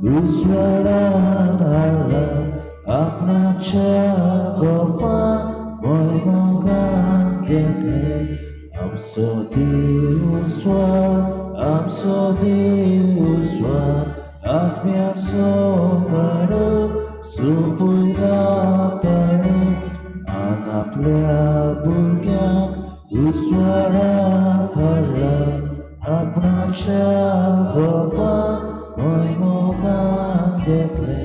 उजवाडान हाडला आपणाच्या गोपान मोगान घेतले आमचो देव उजवाड आमचो देव उजवाड आत्म्याचो काळोख सोंपयला ताणें आनी आपल्या भुरग्यांक उजवाडांत हाडला आपणाच्या गोपान मोगान घेतले.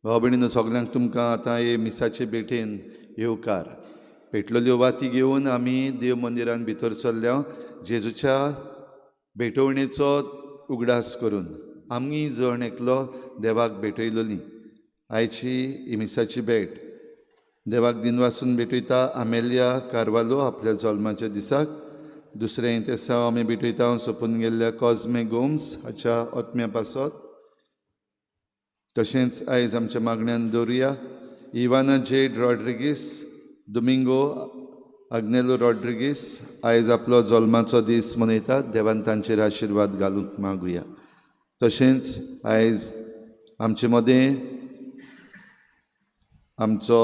भाव भयणीनो, सगल्यांक तुमकां आतां हे मिसाचे भेटेन येवकार. पेटलेल्यो वाती घेवन आमी देव मंदिरान भितर सरल्या जेजूच्या भेटवणेचो उगडास करून आमी जण एकलो देवाक भेटयलोली. आयची ही मिसाची भेट देवाक दिनवासून भेटयता आमेलिया कारवालो आपल्या जल्माच्या दिसाक. दुसरें तेसांव आमी भेटयता सोंपून गेल्ल्या कॉजमे गोम्स हाच्या ओत्म्या पासत. तशेंच आयज आमच्या मागण्यान दवरुया इवाना जेड रॉड्रिगीस, दोमिंगो आग्नेलो रॉड्रिगीस आयज आपलो जल्माचो दीस मनयतात. देवान तांचेर आशिर्वाद घालूंक मागुया. तशेंच आयज आमचे मदें आमचो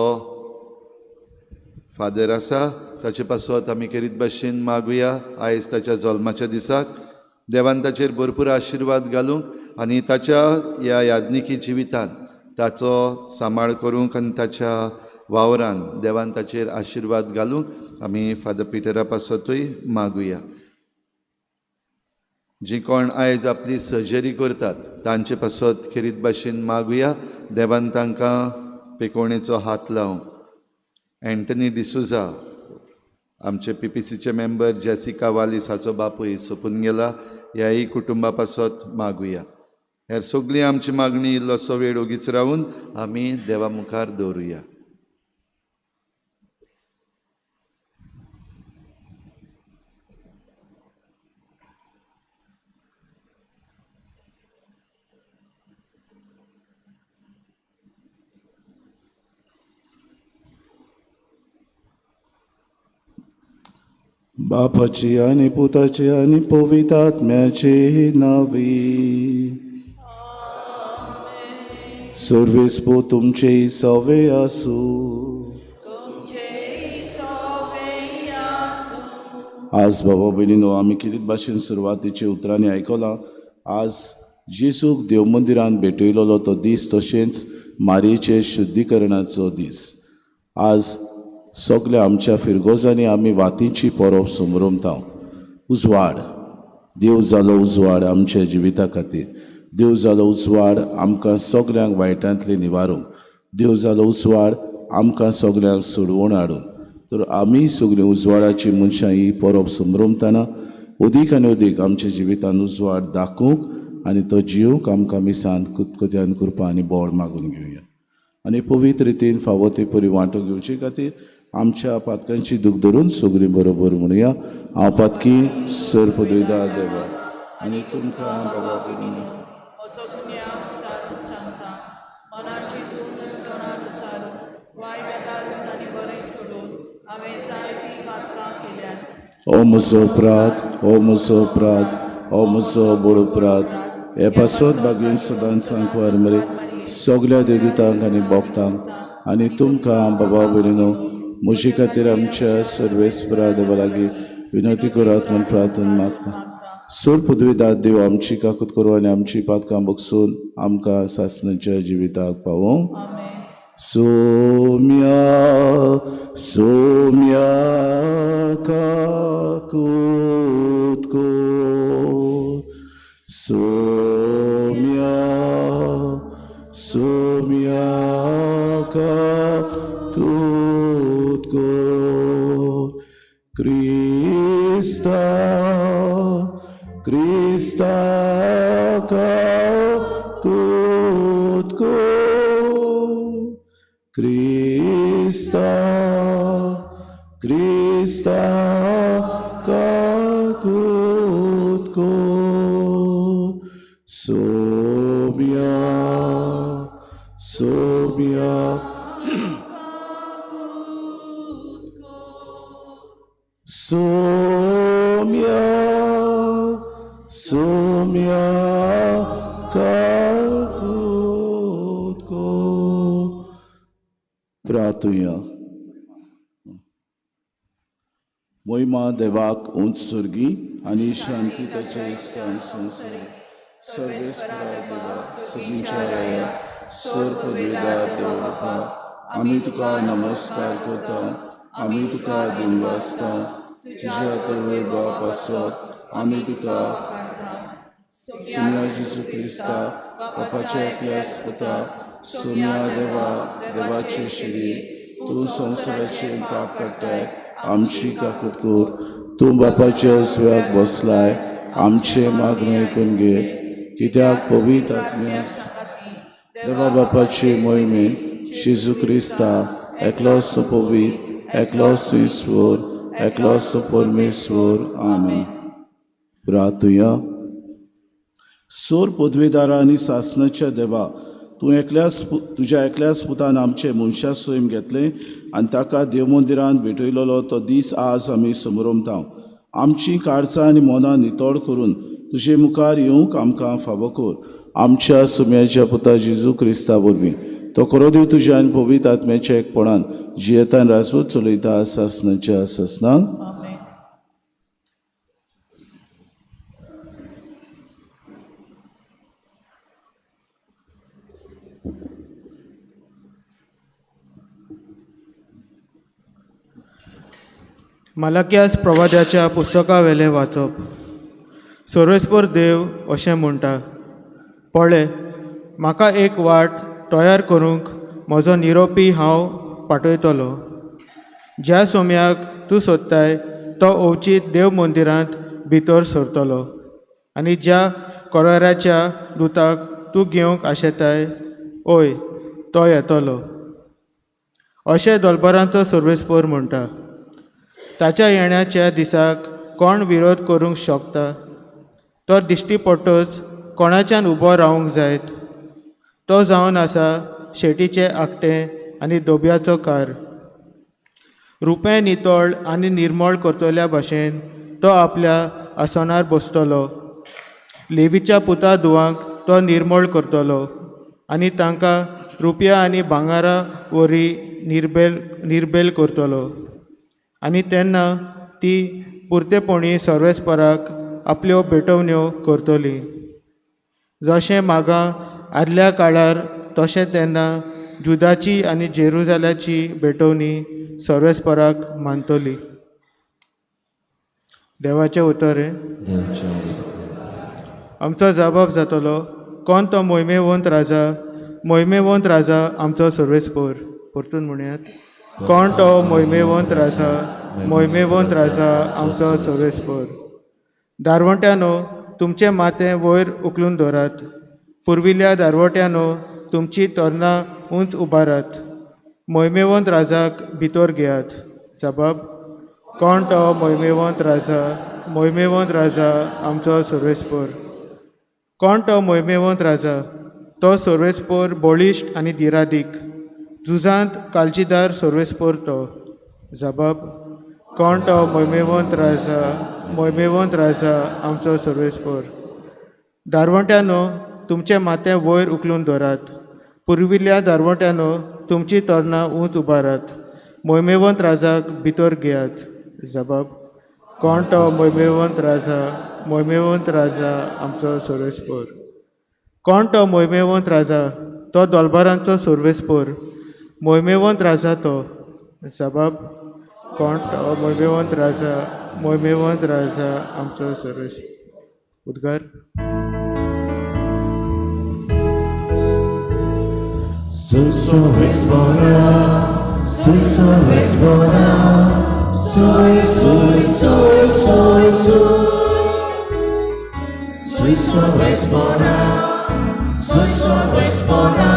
फादर आसा ताचे पासत आमी खेरीत भाशेन मागुया. आयज ताच्या जल्माच्या दिसाक देवान ताचेर भरपूर आशिर्वाद घालूंक आनी ताच्या ह्या याज्ञिकी जिवितांत ताचो सांबाळ करूंक आनी ताच्या वावरान देवान ताचेर आशिर्वाद घालूंक आमी फादर पिटरा पासतूय मागुया. जी कोण आयज आपली सर्जरी करतात तांचे पासत खेरीत भाशेन मागुया. देवान तांकां पेकोवणेचो हात लावंक. एंटनी डिसुजा आमचे पी पी सीचे मेंबर जेसिका वालीस हाचो बापूय सोंपून गेला, ह्याय कुटुंबा पासत मागुया. हेर सगळी आमची मागणी इल्लोसो वेळ ओगीच रावून आमी देवा मुखार दवरुया. बापाची आनी पुताची आनी पवित्र आत्म्याची नावी. सर्वेस्पो तुमचे सवे आसूं. आज बाबा भयणीनो आमी किरीत भाशेन सुरवातेचे उतरांनी आयकलां. आज जेजूक देव मंदिरान भेटयलेलो तो दीस तशेंच मारयेचे शुध्दीकरणाचो दीस. आज सगल्या आमच्या फिरगोजांनी आमी वातींची परब समरमता. उजवाड, देव जालो उजवाड आमच्या जिविता खातीर. देव जालो उजवाड आमकां सगल्यांक वायटांतले निवारूंक. देव जालो उजवाड आमकां सगल्यांक सोडवण हाडूंक. तर आमी सगळीं उजवाडाची मनशां ही परब समरमतना अदीक आनी अदीक आमच्या जिवितान उजवाड दाखोवंक आनी तो जिवंक आमकां मिसान कुतकुत्यान करपा आनी बोड मागून घेवया. आनी पवित्र रितीन फावो ते परी वांटो घेवचे खातीर आमच्या पातकांची दूख धरून सगळीं बरोबर म्हणुया. हांव पातकी सर पदवीदा देवा आनी तुमकां बाबा भयणीनो म्हजो गुन्यांव उचारून सांगता. मनाची तूं तोंडार उचारून वायट वेतारून आनी बरें सोडून हांवें जायतीं पातकां केल्यात. ओ म्हजो अपराध, ओ म्हजो अपराध, ओ म्हजो बोड अपराध. हे पासत बागेन सदांच सांकवार मरे सगल्या देवदूतांक आनी भक्तांक आनी तुमकां बाबा भयणीनो म्हजे खातीर आमच्या सर्वेस्परा देवा लागीं विनवती करात म्हूण प्रार्थना मागता. सोड पदवीदार देव आमची काकूत करूं आनी आमची पातकां बगसून आमकां सासणाच्या जिविताक पावोवं. सोम्या सोम्या काकूत कर, सोम्या सोम्या काकूत कर, क्रिस्ता क्रिस्ता काकूत कर, क्रिस्ता क्रिस्ता काकूत कोर सोम्या सोम्या सोम्या सोम्या काकूत कोर. प्रार्थुया. मोहिमा देवाक उंच सुर्गी आनी शांती ताच्या इश्टान संवसारी. सर्वेस्परा देवा, सगळींच्या राया, सर पदवेदार देव बापा, आमी तुका नमस्कार करता, आमी तुका दिनवासता. तुज्या तळवे बाप आसत आमी तुका सोम्या जेजू क्रिस्ता बापाच्या एकल्याच पुता, सोम्या देवा देवाचे शिरी, तूं संवसाराचे पाप काडटाय, आमची काकूत कर. तूं बापाच्या उजव्याक बसलाय, आमचें मागणें आयकून घे. कित्याक पवित्र आत्म्यास देवा बापाचे मोहिमेन जेजू क्रिस्ता एकलोच तूं पवित्र, एकलोच तूं ईश्वर, एकलोच तूं परमेश्वर. आमेन. प्रार्थुया. सोर पदवेदारा आनी सासणाच्या देवा, तूं एकल्याच तुज्या एकल्याच पुतान आमचें मनशा सैम घेतलें आनी ताका देवमंदिरांत भेटयलेलो तो दीस आज आमी समरमता. आमचीं काळजां आनी मनां नितळ करून तुजे मुखार येवंक आमकां फावो कर. आमच्या सुम्याच्या पुता जेजू क्रिस्ता वरवीं. तो खरो देव तुज्या आनी पवित्र आत्म्याच्या एकपणान जियेतान राजवट चलयता सासणाच्या सासणाक. मालाकियास प्रवाद्याच्या पुस्तकावेलें वाचप. सर्वेस्पर देव अशें म्हणटा, पळय म्हाका एक वाट तयार करूंक म्हजो निरोपी हांव पाठयतलो. ज्या सोम्याक तूं सोदताय तो अवचीत देव मंदिरांत भितर सरतलो आनी ज्या कोराराच्या दुताक तूं घेवंक आशेताय ओय तो येतलो, अशें दलबरांचो सर्वेस्पर म्हणटा. ताच्या येण्याच्या दिसाक कोण विरोध करूंक शकता? तो दिश्टी पडटच कोणाच्यान उबो रावंक जायत? तो जावन आसा शेटीचें आकटें आनी दोब्याचो कार. रुपें नितळ आनी निर्मळ करतल्या भाशेन तो आपल्या आसनार बसतलो. लेवीच्या पुता धुवांक तो निर्मळ करतलो आनी तांकां रुपया आनी भांगरा वरी निर्बेल करतलो. आनी तेन्ना ती पुरतेपणी सर्वेस्पराक आपल्यो भेटवण्यो करतली. जशें मागां आदल्या काळार तशें तेन्ना जुदाची आनी जेरुजाल्याची भेटवणी सर्वेस्पराक मानतली. देवाचें उतर हें. आमचो जबाब जातलो, कोण तो मोहिमेवंत राजा? मोहिमेवंत राजा आमचो सर्वेस्पर. परतून म्हणयात, कोण तो मोहिमेवंत राजा? मोहिमेवंत राजा आमचो सर्वेस्पर. दारवंट्यानो तुमचें माथें वयर उखलून धरात, पुर्विल्ल्या दारवट्यानो तुमची तोरणां उंच उबारात. मोहिमेवंत राजाक भितर घेयात. जबाब, कोण तो मोहिमेवंत राजा? मोहिमेवंत राजा आमचो सर्वेस्पर. कोण तो मोहिमेवंत राजा? तो सर्वेस्पर बळिश्ट आनी दिरादीक, झुजांत काळजीदार सर्वेस्पर तो. जबाब, कोण तो मोहिमेवंत राजा? मोहिमेवंत राजा आमचो सर्वेस्पर. दारवंट्यानो तुमचें माथें वयर उखलून धरात, पुर्विल्ल्या दारवंट्यानो तुमची तोरणां उंच उबारात. मोहिमेवंत राजाक भितर घेयात. जबाब, कोण तो मोहिमेवंत राजा? मोहिमेवंत राजा आमचो सर्वेस्पर. कोण तो मोहिमेवंत राजा? तो दोलबारांचो सर्वेस्पर. मोहिमेवंत राजा तो. जबाब, कोण तो मोहिमेवंत राजा? मोहिमेवंत राजा आमचो सर्वेस्पर. उद्गार. Soy Sorvespora, soy Sorvespora, soy, soy, soy, soy, soy. Soy Sorvespora, soy Sorvespora,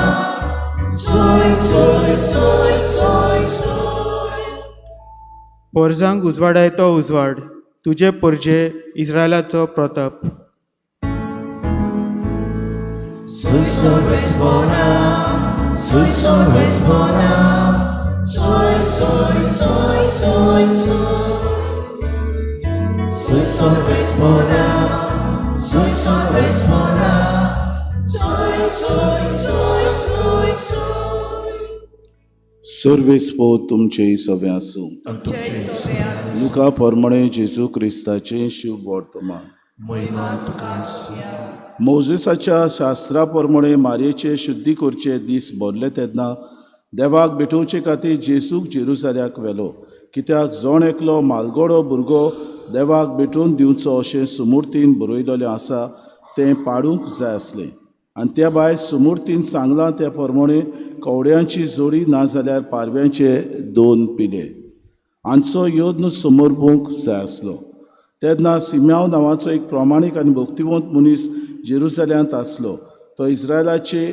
soy, soy, सोय सोय सोय सोय. पोरजांक उजवाडायतो उजवाड, तुजे पोरजे इस्रायलाचो Pratap. Soy sorvespora, soy sorvespora, soy, soy, soy, soy, soy. Soy sorvespora, soy sorvespora, soy, soy, soy, soy, soy. सर्वेस्पोर तुमचे सगळें आसूं. तुमचे सोबे आसूं. लुका परमणे जेजू क्रिस्ताचें शुभ वर्तमान. महिमा तुका आसूं. मोजेसाच्या शास्त्रा प्रमाणे मारयेचे शुद्धी करचे दीस भरले तेन्ना देवाक भेटोवचे खातीर जेजूक जेरुजाल्याक व्हेलो. कित्याक जण एकलो मालगडो भुरगो देवाक भेटोवन दिवचो अशें सुमूर्तीन बरयलेलें आसा तें पाडूंक जाय आसलें. आनी त्या भायर सुमूर्तीन सांगलां त्या प्रमाणे कवड्यांची जोडी नाजाल्यार पारव्यांचे दोन पिले हांचो यत्न समर्पूंक जाय आसलो. तेन्ना सिम्याव नांवाचो एक प्रमाणीक आनी भक्तिवंत मनीस जेरुजाल्यांत आसलो. तो इस्रायलाचे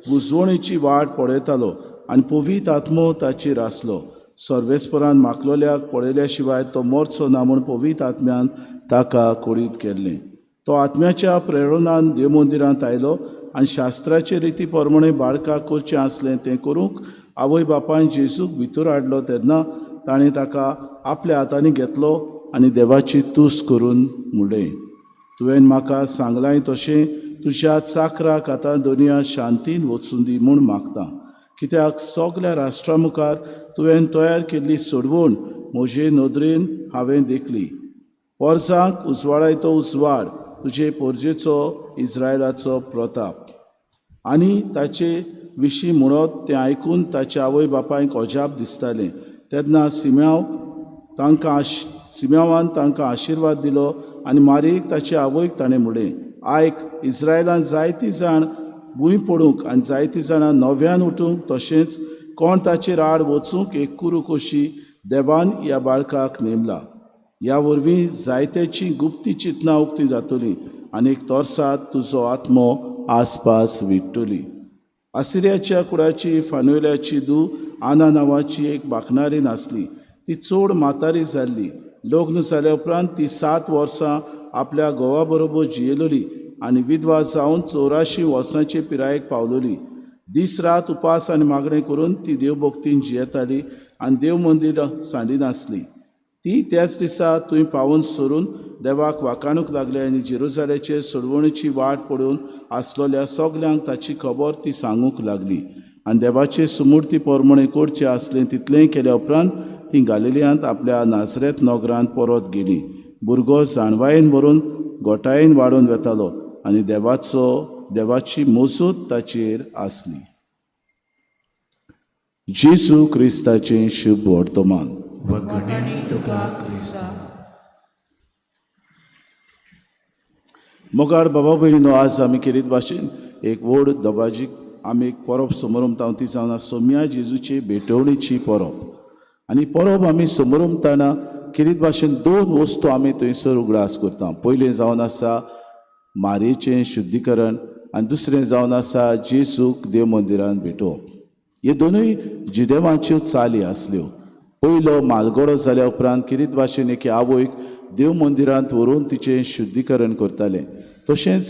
बुजवणेची वाट पळयतालो आनी पवित्र आत्मो ताचेर आसलो. सर्वेस्परान मागलोल्याक पळयल्या शिवाय तो मरचो ना म्हूण पवित्र आत्म्यान ताका कुडीत केल्लें. तो आत्म्याच्या प्रेरणान देवमंदिरांत आयलो आनी शास्त्राचे रिती प्रमाणे बाळकाक करचें आसलें तें करूंक आवय बापायन जेजूक भितर हाडलो. तेन्ना ताणें ताका आपल्या हातांनी घेतलो आनी देवाची तुस्त करून म्हणलें, तुवें म्हाका सांगलाय तशें तुज्या चाकराक आतां दोनया शांतीन वचूं दी म्हूण मागता. कित्याक सगल्या राष्ट्रा मुखार तुवें तयार केल्ली सोडवण म्हजे नदरेन हांवें देखली. पोरसांक उजवाडायतो उजवाड, तुजे पोरजेचो इस्रायलाचो प्रताप. आनी ताचे विशीं म्हणत तें आयकून ताच्या आवय बापायक अजाप दिसतालें. तेन्ना सिम्यावान तांकां आशिर्वाद दिलो आनी मारयेक ताचे आवयक ताणें म्हणलें, आयक, इस्रायलान जायतीं जाण भूंय पडूंक आनी जायतीं जाणां नव्यान उठूंक तशेंच कोण ताचेर आड वचूंक एक कुरू कशी देवान ह्या बाळकाक नेमला. ह्या वरवीं जायत्याची गुप्ती चिंतनां उक्ती जातली आनी एक तोर्सात तुजो आत्मो आसपास विट्टली. आसिरियाच्या कुडाची फानुयल्याची धूव आना नांवाची एक बाकणारी नासली. ती चड म्हातारी जाल्ली. लग्न जाल्या उपरांत ती 7 वर्सां आपल्या घोवा बरोबर जियेलोली आनी विधवा जावन 84 वर्सांचे पिरायेक पावलोली. दीस रात उपास आनी मागणें करून ती देवभक्तीन जियेताली आनी देव मंदीर सांडिनासली. ती त्याच दिसा थंय पावून सरून देवाक वाखाणूंक लागली आनी जेरुजाल्याचे सोडवणेची वाट पळोवन आसलोल्या सगल्यांक ताची खबर ती सांगूंक लागली. आनी देवाचे सुमूर्ती प्रमाणे करचें आसलें तितलेंय केल्या उपरांत ती गालिलियांत आपल्या नाजरेत नगरांत परत गेली. भुरगो जाणवायेन भरून गोटायेन वाडून वेतालो आनी देवाची मोजूत ताचेर आसली. जेजू क्रिस्ताचें शुभ वर्तमान. वखणी तुका क्रिस्ता. मोगाळ बाबा भयणीनो, आज आमी केरीत भाशेन एक व्हड दबाजीक आमी एक परब समरमता ती जावन आसा सोम्या जेजूची भेटवणीची परब. आनी परब आमी समरमताना केरीत भाशेन दोन वस्तू आमी थंयसर उगडास करता. पयलें जावन आसा मारयेचें शुद्धीकरण आनी दुसरें जावन आसा जेजूक देव मंदिरान भेटोवप. हे दोनूय जुदेवांच्यो चाली आसल्यो. पयलो मालगडो जाल्या उपरांत केरीत भाशेन एके आवयक देव मंदिरांत व्हरून तिचें शुद्धीकरण करतालें. तशेंच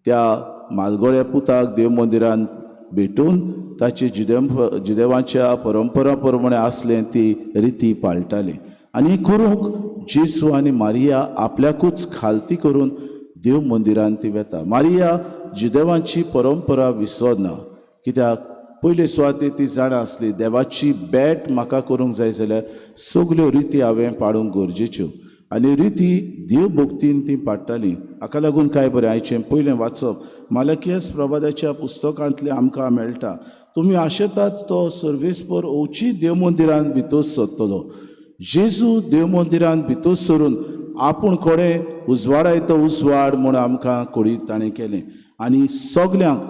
त्या मालगोड्या पुताक देव मंदिरांत भेटून ताचे जुदेवांच्या परंपरा प्रमाणे आसलें ती रिती पाळटाली. आनी करूंक जेजू आनी मारिया आपल्याकूच खालती करून देव मंदिरांत ती वेता. मारिया जुदेवांची परंपरा विसरना, कित्याक पयले सुवातेर ती जाणा आसली देवाची भेट म्हाका करूंक जाय जाल्यार सगल्यो रिती हांवें पाडूंक गरजेच्यो आनी रिती देव भक्तीन ती पाडटाली. हाका लागून काय बरें आयचें पयलें वाचप मालकियस प्रभादाच्या पुस्तकांतलें आमकां मेळटा. तुमी आशेतात तो सर्वेस्पर ओवची देव मंदिरांत भितर सरतलो. जेजू देव मंदिरांत भितर सरून आपूण कोडे उजवाडायतो उजवाड म्हूण आमकां कोडीत ताणें केलें. आनी सगल्यांक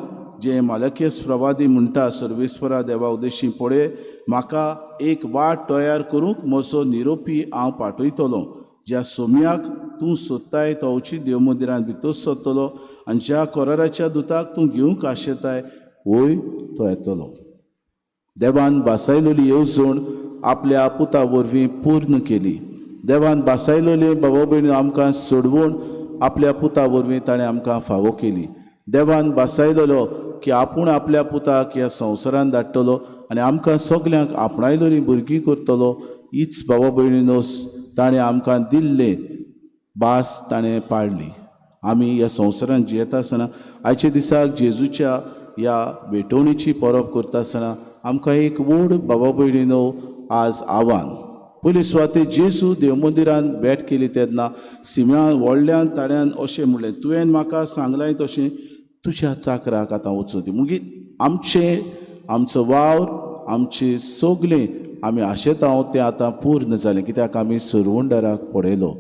जे मालकियस प्रवादी म्हणटा सर्वेस्परा देवा उदेशी पळय म्हाका एक वाट तयार करूंक म्हजो निरोपी हांव पाठयतलो. ज्या सोम्याक तूं सोदताय तो अवची देव मंदिरांत भितर सरतलो आनी ज्या कोराराच्या दुताक तूं घेवंक आशेताय वय तो येतलो. देवान भासायलोली येवजण आपल्या पुता वरवीं पूर्ण केली. देवान भासायलोली बाबा भयणी आमकां सोडवून आपल्या पुता वरवीं ताणें आमकां फावो केली. देवान भासायलोलो की आपूण आपल्या पुताक ह्या संवसारान धाडटलो आनी आमकां सगल्यांक आपणायलोली भुरगीं करतलो. हीच बाबा भयणीनो ताणें आमकां दिल्ले भास ताणें पाळ्ळी. आमी ह्या संवसारान जियेता आसतना आयच्या दिसाक जेजूच्या ह्या भेटवणीची परब करता आसतना आमकां एक व्हड बाबा भयणीनो आज आव्हान. पयले सुवातेर जेजू देवमंदिरान भेट केली तेन्ना सिम्यान व्हडल्यान ताण्यान अशें म्हणलें, तुवें म्हाका सांगलां तशें तुज्या चाकराक आतां वचूं दी. मागीर आमचें आमचो वावर आमचें सगलें आमी आशेता तें आतां पूर्ण जालें, कित्याक आमी सरवंडराक पळयलो.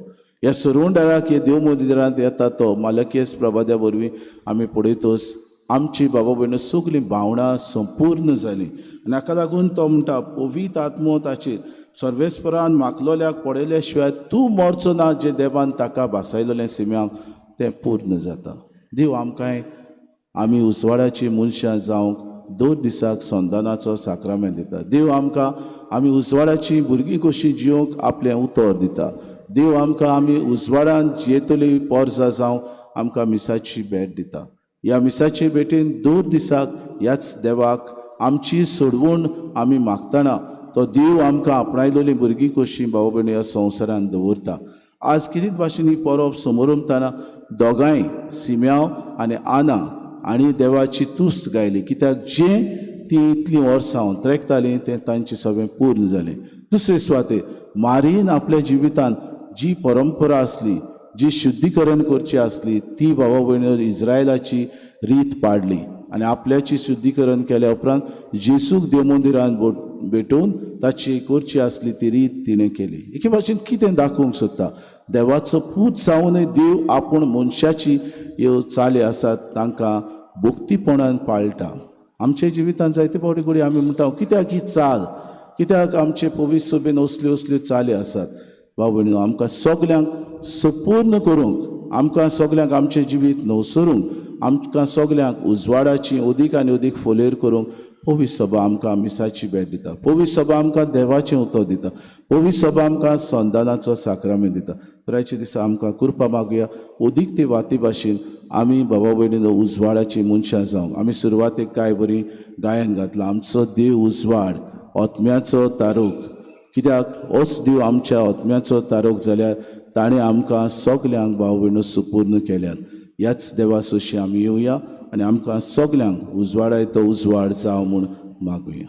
ह्या सरवंडराक हे देव मंदिरांत येता तो मालकेस प्रभाद्या वरवीं आमी पळयतच आमची बाबा भयणीं सगलीं भावणां संपूर्ण जालीं. आनी हाका लागून तो म्हणटा पवित्र आत्मो ताचेर सर्वेस्परान मागलोल्याक पळयल्या शिवाय तूं मरचो ना, जें देवान ताका भासायलोलें सिम्यांक तें पूर्ण जाता. देव आमकांय आमी उजवाडाची मनशां जावंक दर दिसाक संदानाचो साक्रामेंत दिता. देव आमकां आमी उजवाडाची भुरगीं कशीं जिवंक आपलें उतर दिता. देव आमकां आमी उजवाडान जियेतली पोरसां जावंक आमकां मिसाची भेट दिता. ह्या मिसाचे भेटेन दर दिसाक ह्याच देवाक आमची सोडवण आमी मागतना तो देव आमकां आपणायलोली भुरगीं कशीं भाव भयणी ह्या संवसारान दवरता. आज कितें भाशेन ही परब समोरमतना दोगांय सिम्यांव आनी आना आनी देवाची तुस्त गायली, कित्याक जें ती इतलीं वर्सां उतरेकतालीं तें तांचें सगळें पूर्ण जालें. दुसरे सुवातेर मारीन आपल्या जिवितान जी परंपरा आसली, जी शुद्धीकरण करची आसली, ती बाबा भयणी इस्रायलाची रीत पाडली आनी आपल्याची शुद्धीकरण केल्या उपरांत जेसूक देवमंदिरान भेटोवन ताची करची आसली ती रीत तिणें केली. एके भाशेन कितें दाखोवंक सोदता, देवाचो पूत जावनय देव आपूण मनशाची ह्यो चाली आसात तांकां भक्तीपणान पाळटा. आमच्या जिवितान जायते फावटी घडये आमी म्हणटा कित्याक ही चाल, कित्याक आमचे पवित्र सभेन असल्यो असल्यो चाली आसात. बाबा भयणीनो आमकां सगल्यांक संपूर्ण करूंक, आमकां सगल्यांक आमचें जिवीत नवसरूंक, आमकां सगल्यांक उजवाडाची अदीक आनी अदीक फोलेर करूंक पवित्र सभा आमकां मिसाची भेट दिता. पवित्र सभा आमकां देवाचें उतर दिता. पवित्र सभा आमकां संदानाचो साक्रामेंत दिता. तर आयच्या दिसा आमकां कृपा मागुया अदीक ते वाती भाशेन आमी बाबा भयणीनो उजवाडाची मनशां जावंक. आमी सुरवातेक कांय बरी गायन घातलां, आमचो देव उजवाड आत्म्याचो तारूक, कित्याक होच देव आमच्या आत्म्याचो तारूक जाल्यार ताणें आमकां सगल्यांक भाव भयणो सुपूर्ण केल्यात. ह्याच देवा सोशी आमी येवया आनी आमकां सगल्यांक उजवाडाय तो उजवाड जावं म्हूण मागुया.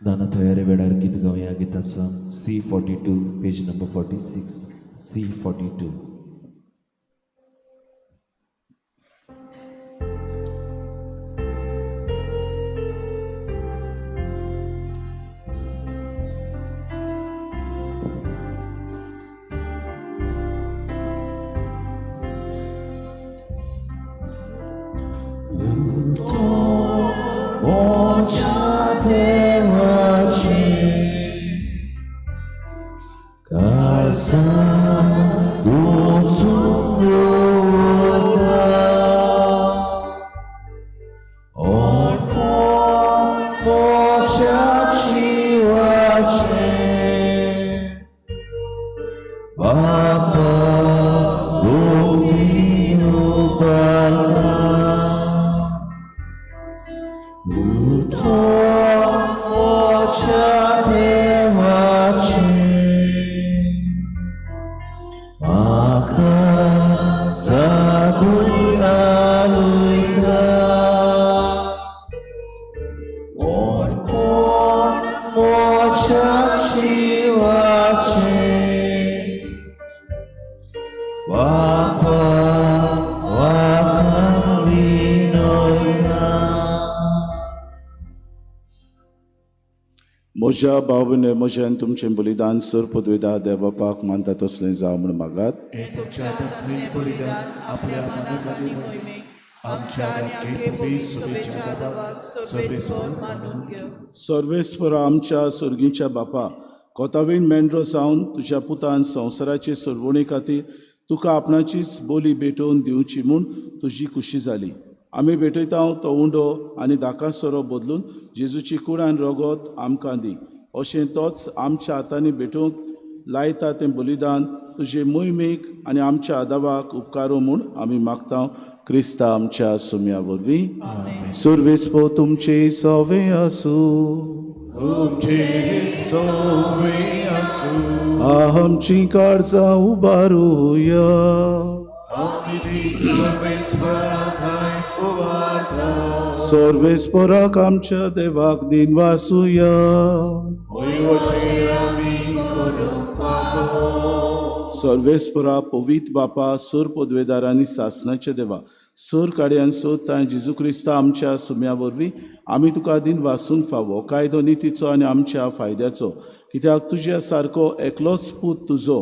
दाना तयारे वेळार गीत गावया. गिताचो C42 page number 46 C42. म्हज्या भाव-भयणीं म्हजें तुमचें बलिदान सर पदवेदा देव बापाक मानता तसलें जावं म्हूण मागात. तुमच्या हातांतलें बलिदान आपल्या मनाक आनी मोहिमेक आमच्या आनी पवित्र सभेच्या देवाक सर्वेस्पर मानून घेव. सर्वेस्पर आमच्या सर्गीच्या बापा, कोतावीण मेंढरो जावन तुज्या पुतान संवसाराचे सरवणे खातीर तुका आपणाचीच बोली भेटोवन दिवची म्हूण तुजी खुशी जाली. आमी भेटयता तो उंडो आनी दाका सोरो बदलून जेजूची कूड आनी रगत आमकां दी. अशें तोच आमच्या हातांनी भेटोवंक लायता तें बलिदान तुजे मोहिमेक आनी आमच्या आदावाक उपकारो म्हूण आमी मागता क्रिस्ता आमच्या सुम्या वरवीं. सुर्वेस्पो तुमचे सवे आसूं. आमची काळजां उबारुया. सर्वेस्पराक आमच्या देवाक दिन वासुया. सर्वेस्परा पवित्र बापा सूर पदवेदार आनी सासनाचे देवा सूर काडयान सोद तांय जेजू क्रिस्ता आमच्या सुम्या वरवीं आमी तुका दिन वासूंक फावो कायदो नितीचो आनी आमच्या फायद्याचो. कित्याक तुज्या सारको एकलोच पूत तुजो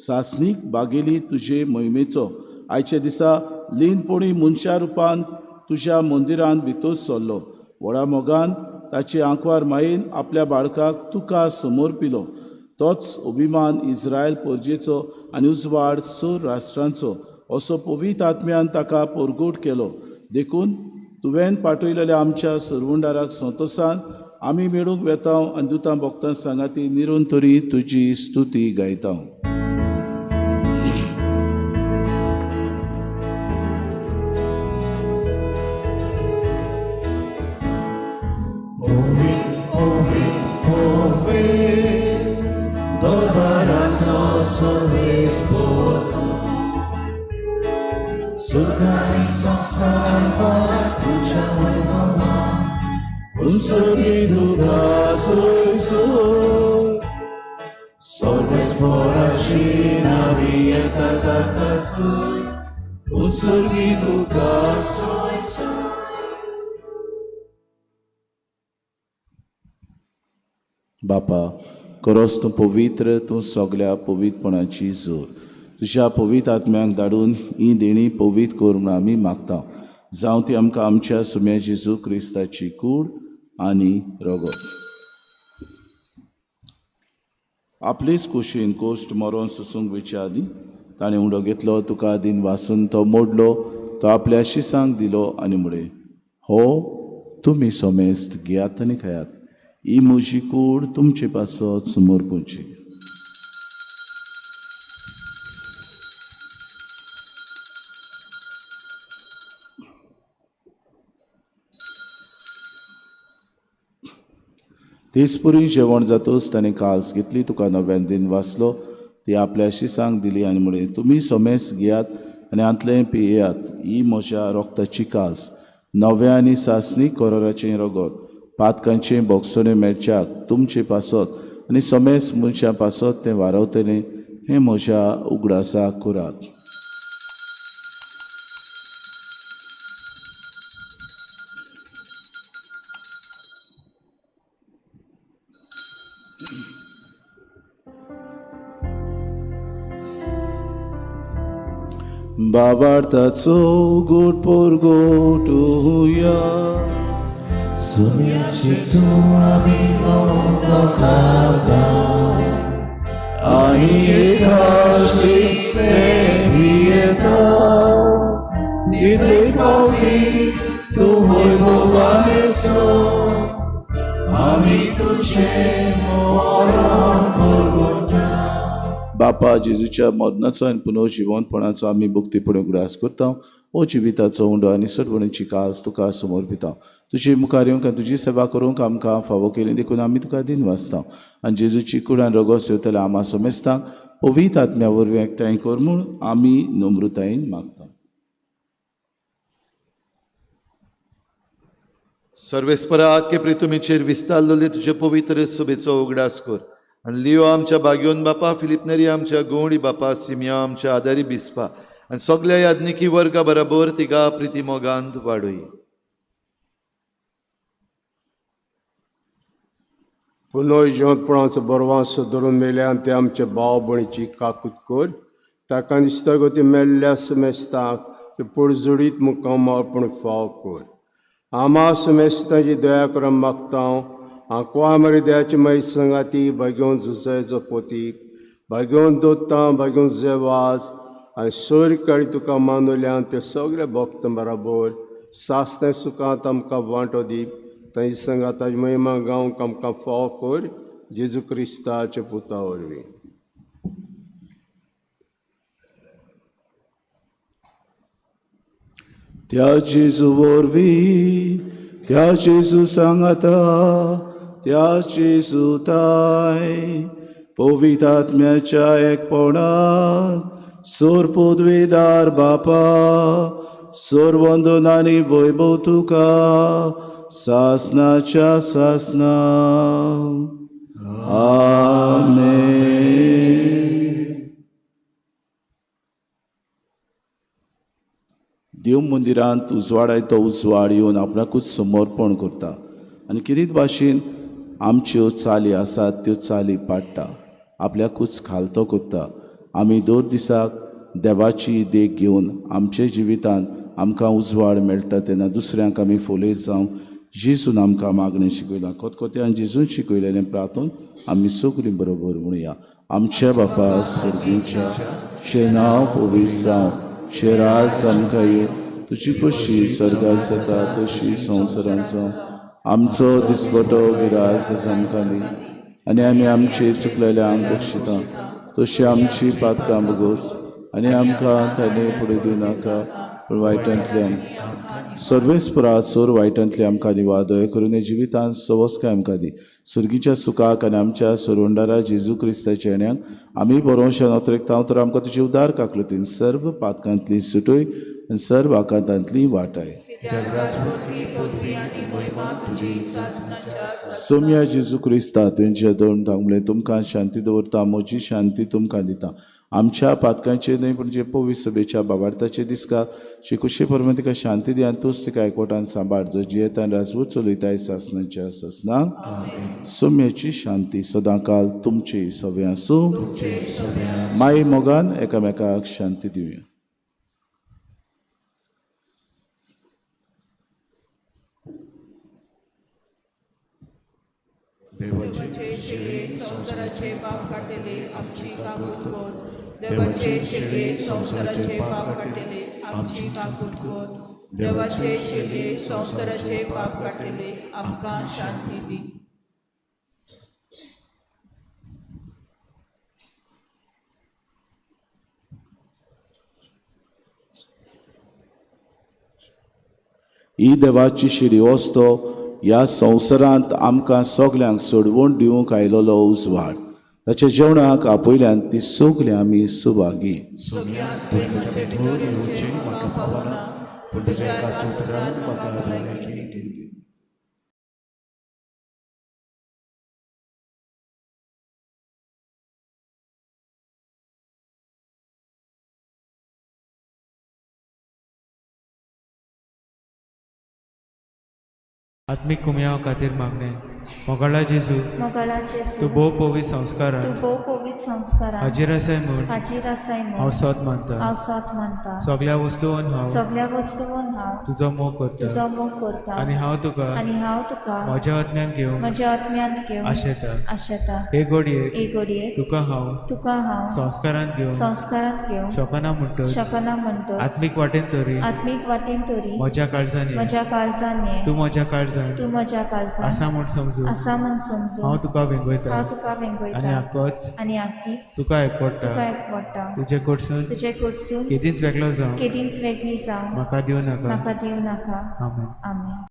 सासणीक बागेली तुजे मोहिमेचो आयच्या दिसा लीनपणी मनशा रुपान तुज्या मंदिरान भितर सरलो. व्हडा मोगान ताचे आंकवार मायेन आपल्या बाळकाक तुका समोर पिलो. तोच अभिमान इस्रायल परजेचो आनी उजवाड सूर राष्ट्रांचो असो पवित्र आत्म्यान ताका परगट केलो. देखून तुवें पाठयलेल्या आमच्या सरवंडाराक संतोसान आमी मेळूंक वेता आनी दुतां भक्तां सांगाती निरंतरी तुजी स्तुती गायता. बापा करोस तूं पवित्र, तूं सगल्या पवित्रपणाची जोर. तुज्या पवित्र आत्म्यांक धाडून ही देणी पवित्र कर म्हूण आमी मागता. जावं ती आमकां आमच्या सुम्या जेजू क्रिस्ताची कूड आनी रगत. आपलेच कुशीन कोश्ट मरोन सोसूंक वयचे आदीं ताणें उंडो घेतलो, तुका दिन वासून तो मोडलो, तो आपल्या शिसांक दिलो आनी म्हळें, हो तुमी समेस्त घेयात आनी खायात, ही म्हजी कूड तुमचे पासत समर्पूची. तेचपुरी जेवण जातूच ताणें कास घेतली, तुका नव्यान दिन वाचलो, ती आपल्या शिसांक दिली आनी म्हळें, तुमी समेस्त घेयात आनी हांतलें पियेयात, ही म्हज्या रोगताची कास, नव्या आनी सासणी कोराचें रगत, पातकांचें बोगसणें मेळच्याक तुमचे पासत आनी समेस्त मनशां पासत तें वारवतलें, हें म्हज्या उगडासाक करात. बाबार्थाचो गोड पोरगोटुया आनी एकाशी पियेता तितले फावटी तूं वैभवानेसो आमी तुजें मरण परगटा. बापा जेजूच्या मरणाचो आनी पुनर्जिवनपणाचो आमी भक्तीपणे उगडास करता. ओ जिविताचो उंडो आनी सरवणीची कास तुका समर्पिता. तुजे मुखार येवंक आनी तुजी सेवा करूंक आमकां फावो केली देखून आमी तुका दिन वाचता. आनी जेजूची कूड आनी रगत येवतल्या आमा समेस्तांक पवित्र आत्म्या वरवीं एकठांय कर म्हूण आमी नम्रतायेन मागता. सर्वेस्परा के प्रितुमीचेर विस्तारलेले तुजे पवित्र सभेचो उगडास कर आनी लियो आमच्या बागयोन बापा, फिलिपनेरी आमच्या गोवणी बापा, सिमिया आमच्या आदारी बिस्पा आनी सगल्या याज्ञिकी वर्गा बराबर तिगा प्रिती मोगांत वाडय. पुनर्जिवंतपणाचो बरवास धरून मेल्यान ते आमचे भाव भयणीची काकूत कर, ताका निस्तगती मेल्ल्या समेस्तांक ते पुरजोडीत मुखामळपण फाव कर. आमा समेस्तांची दया करून मागता. आंकवा मरे दयाची माई संगाती भाग्योन जुजायचो पोती, भाग्योन दोत्ता, भाग्योन जेवाज आनी सरकाळी तुका मानवल्या ते सगळे भक्त बराबर सासणे सुखांत आमकां वांटो दी. तांचे संगा ताजी महिमा गावंक आमकां फाव कर जेजू क्रिस्ताचे पुता वरवीं. त्या जेजू वरवीं, त्या जेजू सांगाता, त्या जेजू ताय पवित्र आत्म्याच्या एकपणान सोर पदवीदार बापा सोर वंदन आनी वैभव तुका सासनाच्या सासना. आमेन. देव मंदिरांत उजवाडाय तो उजवाड येवन आपणाकूच समर्पण करता आनी किरीत भाशेन आमच्यो चाली आसात त्यो चाली पाडटा, आपल्याकूच खालतो करता. आमी दर दिसाक देवाची देख घेवन आमच्या जिवितांत आमकां उजवाड मेळटा तेन्ना दुसऱ्यांक आमी फुलयत जावं जेजून आमकां मागणें शिकयलां. खतखत्यान जेजून शिकयलेलें प्रार्थून आमी सगळीं बरोबर म्हणुया. आमच्या बापा सर्गीच्या, तुजें नांव पवित्र जावं, तुजें राज आमकां येवं, तुजी खोशी सर्गात जाता तशी संवसारांत जावं. आमचो दिसपटो गिरास आमकां दी आनी आमी आमचे चुकलेल्यांक बक्षिता तशी आमची पातकां भोगोस आनी आमकां ताणें फुडें दिवं नाका पूण वायटांतल्यान सर्वेस्परा सोर वायटांतले आमकां दिवा. दया करून जिवितांत सवस्काय आमकां दी. सुर्गीच्या सुखाक आनी आमच्या सोरवंडारा जेजू क्रिस्ताच्या येण्याक आमी बरोवच्या नोतरेकता तर आमकां तुजी उदार काकलुतीन सर्व पातकांतली सुटय आनी सर्व आकांतांतली वाटाय. सोम्या जेजू क्रिस्ता तुमच्या दोन थांबले तुमकां शांती दवरता, म्हजी शांती तुमकां दिता. आमच्या पातकांचेर न्हय पूण जे पवित्र सभेच्या बाबार्थाचे दिसका जे कुशे परमे तिका शांती दी आनी तूच तिका एकवटान सांबाळ, जो जियेतान राजवट चलयताय सासनाच्या सासनाक. सोम्याची शांती सदांकाल तुमची सगळें आसूं. माई मोगान एकामेकाक शांती दिवया. देवाचे शिले संवसाराचे पाप काडटले आमची काकूत कर. देवाचे शिले संवसाराचे पाप काडटले आमची काकूत कर. देवाचे शिले संवसाराचे पाप काडटले आमकां शांती दी. ही देवाची शिरी वस्तो ह्या संवसारांत आमकां सगल्यांक सोडवण दिवंक आयलेलो उजवाड, ताच्या जेवणाक आपयल्यान ती सगळीं आमी सुभागी. आत्मीक कुमयाव खातीर मागणें. मोगाळा जेजू, मोगाळा जेजू, तूं भोव पवित्र संस्कारान, तूं भोव पवित्र संस्कारान हाजीर आसाय म्हूण, हाजीर आसाय म्हूण हांव सोद मानता, हांव सोद मानता. सगळ्या वस्तून हांव, सगळ्या वस्तून हांव तुजो मोग करता, तुजो मोग करता आनी हांव तुका, आनी हांव तुका म्हज्या आत्म्यान घेवन, म्हज्या आत्म्यांत घेवन आशेता, आशेता. हे घडयेक, हे घडयेक तुका हांव, तुका हांव संस्कारांत घेवन, संस्कारांत घेवन शकना म्हणटच, शकना म्हणटच आत्मीक वाटेन तरी, आत्मीक वाटेन तरी म्हज्या काळजान, म्हज्या काळजान तूं म्हज्या काळजान, तूं म्हज्या काळजान आसा म्हूण समजून, आसा म्हूण समजून हांव तुका वेंगयता, हांव तुका वेंगयता आनी आकोच, आनी आकीच तुका एकवडटा, तुका एकवडटा. तुजे कडसून, तुजे कडसून केदींच वेगळो जावं, केदींच वेगळी जावं म्हाका दिवं नाका, म्हाका दिवं नाका. आमेन. आमेन.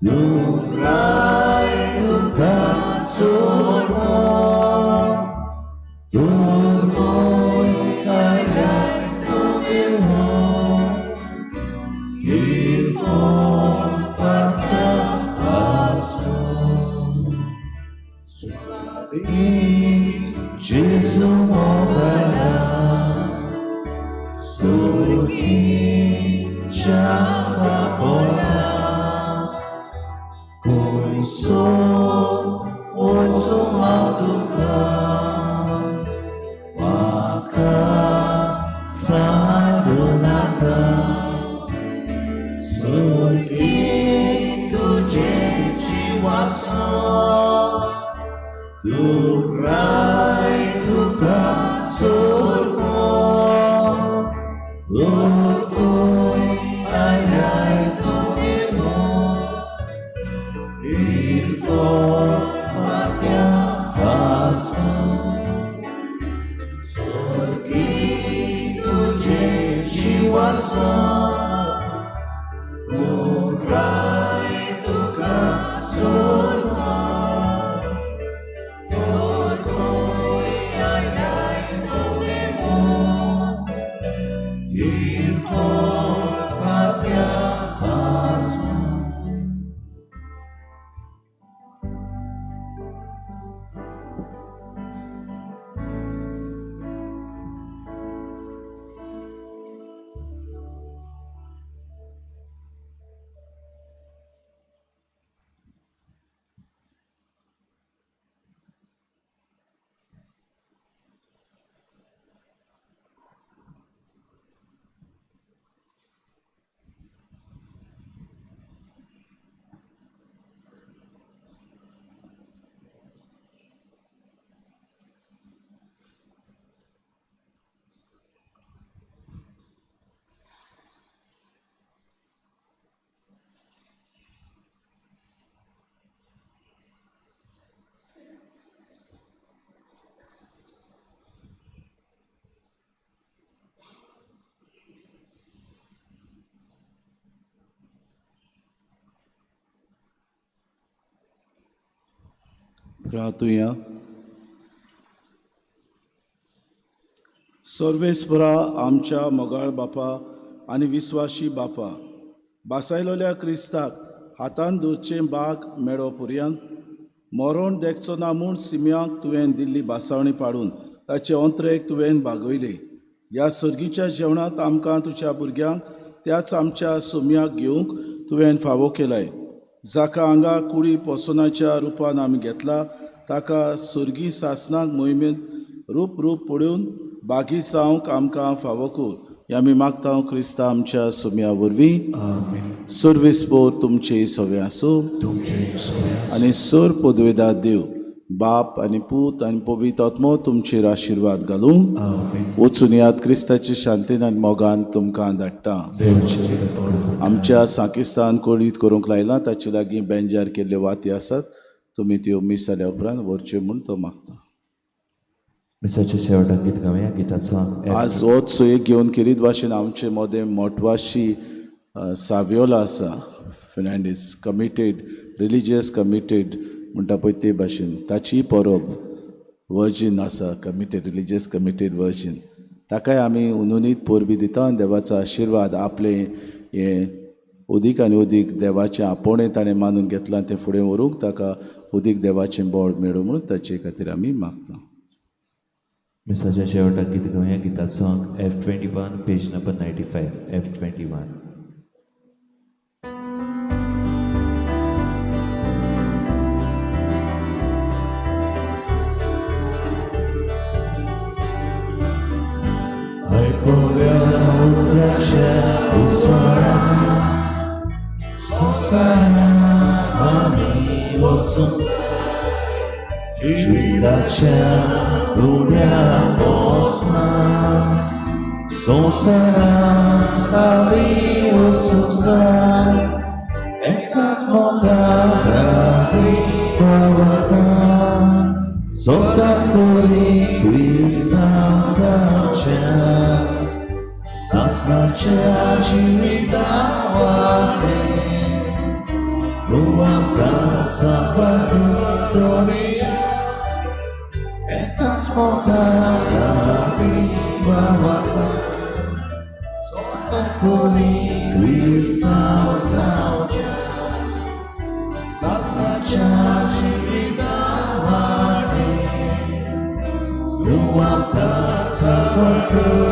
तुराय तुका सोडकोन तुरकोय आयल्याय तुगे हो किरकोन पात्या आसूं सुवादी जेजू मोगाला सुर्गीच्या कापोला कोयसो वचूं हांव तुका म्हाका सांडू नाका सुर्गी तुजें जिवासो तुराय तुका सोडकोन तुरकोय आयल्याय तुगे हो किरकोळ मात्या आसूं सुर्गी तुजें जिवासो तुराय तुका सोडकोन तुरकोय आयल्याय तुगे हो किरकोळ मात्या आसूं. प्रार्थुया. सर्वेस्परा आमच्या मोगाळ बापा आनी विस्वाशी बापा, बासायलोल्या क्रिस्ताक हातान धरचें बाग मेळो पुरयान मरण देखचो ना म्हूण सिम्याक तुवें दिल्ली बासावणी पाडून ताचे अंतरेक तुवें बागयली. ह्या सर्गीच्या जेवणांत आमकां तुज्या भुरग्यांक त्याच आमच्या सोम्याक घेवंक तुवें फावो केलाय. जाका हांगा कुडी पोसनाच्या रुपान आमी घेतला ताका सुर्गी सासनाक मोहिमेंत रूप रूप पळोवन बागी जावंक आमकां फावो कर. हे आमी मागता क्रिस्ता आमच्या सोम्या वरवीं. सर्वीस पोर तुमचे सगळें आसूं आनी सर पदवेदार देव बाप आनी पूत आनी पवित्र आत्मो तुमचेर आशिर्वाद घालूं. वचून याद क्रिस्ताचे शांतीन आनी मोगान तुमकां धाडटा. आमच्या साकिस्तान कोळीत करूंक लायला ताचे लागीं बेंजार केल्ल्यो वाती आसात, तुमी त्यो मीस जाल्या उपरांत व्हरच्यो म्हूण तो मागता. मिसाच्या शेवटाक गीत गावया. गिताचो अंक F. आज होच सोयेक घेवन खेरीत भाशेन आमचे मदें मोटवाशी सावियोला आसा, फेर्नांडीस, कमिटेड रिलिजियस कमिटेड म्हणटा पळय ते भाशेन ताची परब वर्जीन आसा, कमिटेड रिलिजियस कमिटेड वर्जीन. ताकाय आमी उनुनीत परबी दिता आनी देवाचो आशिर्वाद आपलें हें उदीक आनी उदीक देवाचें आपोवणें ताणें मानून घेतलां तें फुडें व्हरूंक ताका उदीक देवाचें बळ मेळूं म्हणून ताचे खातीर आमी मागता. मिसाच्या शेवटाक गीत गावया. गिताचो अंक F21, page number 95, F21. आयकोल्या उतराच्या उजवाडा संवसारांत आमी वचूंक जाय जिविताच्या उण्या पोसना संवसारांत आमी वचूंक जाय एकाच मोगान आमी पावता सोदांच कोरी क्रिस्तांवाच्या सासणाच्या जिविता वाटे. Salvadoria एकाच मोगान आमी वावरता सोस्ताच कोणी क्रिस्तांव जावचें सासणाच्या जिविता वाटे तूं आमकां सगळो.